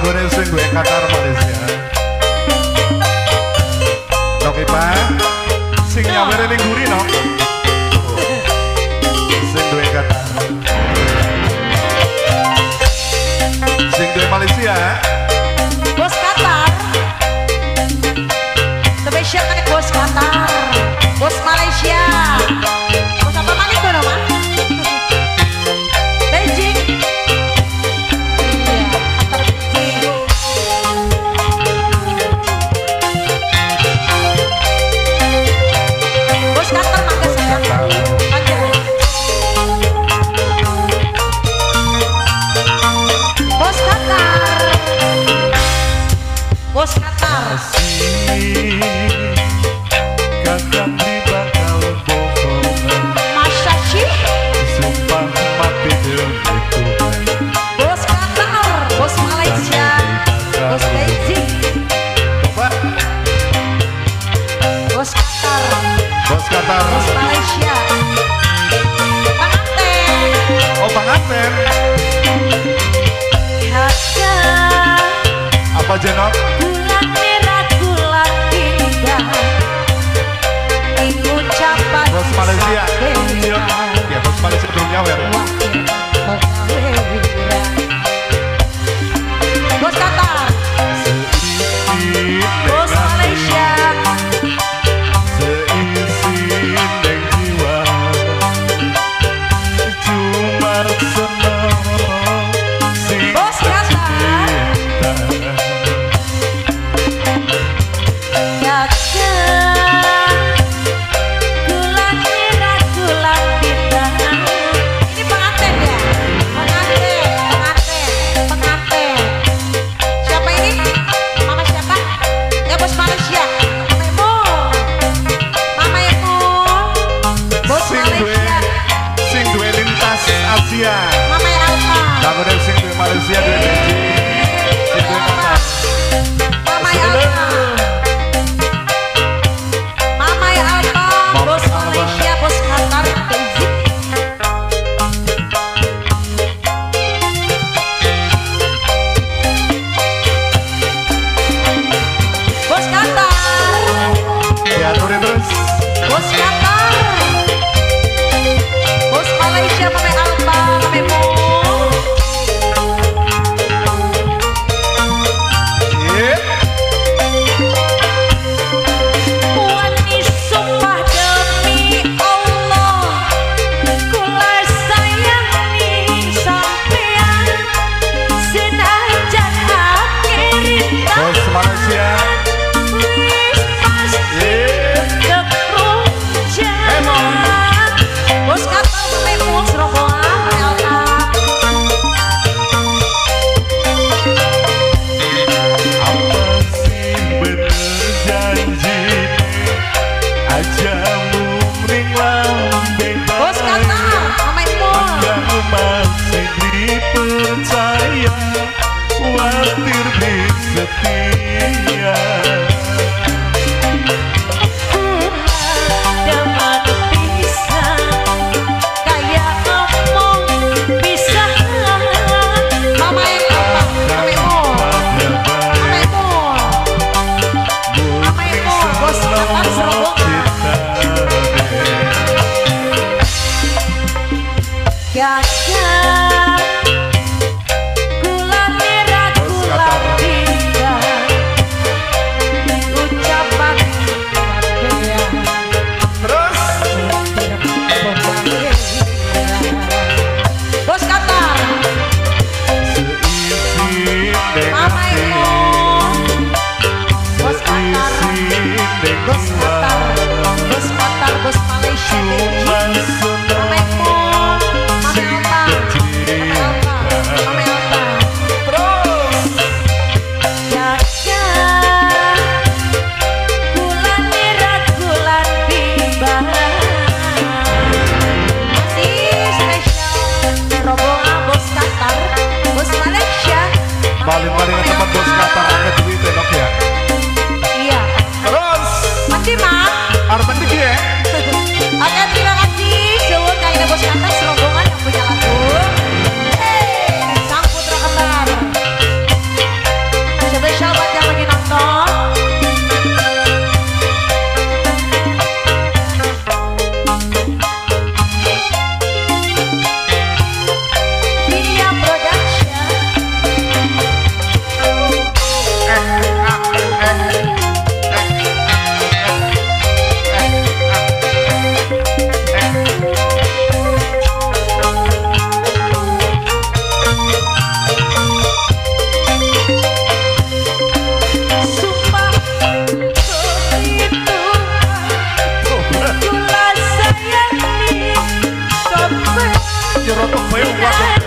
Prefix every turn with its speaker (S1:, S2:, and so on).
S1: Kanggone sing duwe Qatar Malaysia. Oke Pak, sing nyawere ning guri no. Sing duwe Qatar. Sing duwe Malaysia.
S2: Bos Qatar. Spesial kayak bos Qatar, bos Malaysia. Bos apa maning kono, Mas? Beijing. Iya, Qatar Beijing. Bos Qatar mangga sayang. Panggil. Bos Qatar. Bos Qatar.
S1: Kakang bakal bohongan.
S2: Masa sih?
S1: Sumpah mati demi Tuhan.
S2: Bos Qatar, bos Malaysia, bos Beijing.
S1: Coba.
S2: Bos Qatar,
S1: bos Qatar,
S2: bos Malaysia. Panganten.
S1: Oh panganten. Apa jenok?
S2: Gula merah gula tinda.
S1: Bos Malaysia. Ya bos Malaysia belum nyawer.
S2: Bos Qatar, bos Malaysia.
S1: Seisi neng jiwa, cuma seneng sing
S2: Bos Qatar. Ini pengantin ya? Pengantin, pengantin, pengantin. Siapa ini? Mama siapa? Ya bos Malaysia. Mama Emo. Mama Emo. Bos Malaysia.
S1: Sing duwe lintas Asia.
S2: Mama Alfa.
S1: Kanggone sing duwe Malaysia duwe Beijing. Sing duwe Qatar.
S2: Mama Alfa. Mama Alfa, bos Malaysia, bos Qatar, Beijing. Bos Qatar,
S1: Ya aturin terus.
S2: bos Qatar, bos Malaysia, Mama Alfa, Mama Emo.
S1: Yep.
S2: Wani sumpah demi Allah, kula sayang ning sampean, senajan akhir
S1: Bos Malaysia.
S2: Wis pasti kekrunjan. Bos Qatar, Mama Emo, serombongan, Mama Alfa.
S1: Apa sih bener janji aja mung lambe
S2: Bos Qatar, Mama Emo.
S1: Kamu masih dipercaya, khawatir setia.
S2: Dapat pisah, kayak omong pisah. Mama Alfa, Mama Emo, Mama Emo, Mama Emo, bos Qatar serombongan. Gajah, gula merah, gula tinda, ucapan kabehan.
S1: Terus
S2: Bos Qatar, Mama Emo, bos Qatar, bos Qatar, bos Qatar, bos Malaysia, Beijing. Mama Emo, Mama Alfa, Mama
S1: Rotok bae wong wadon.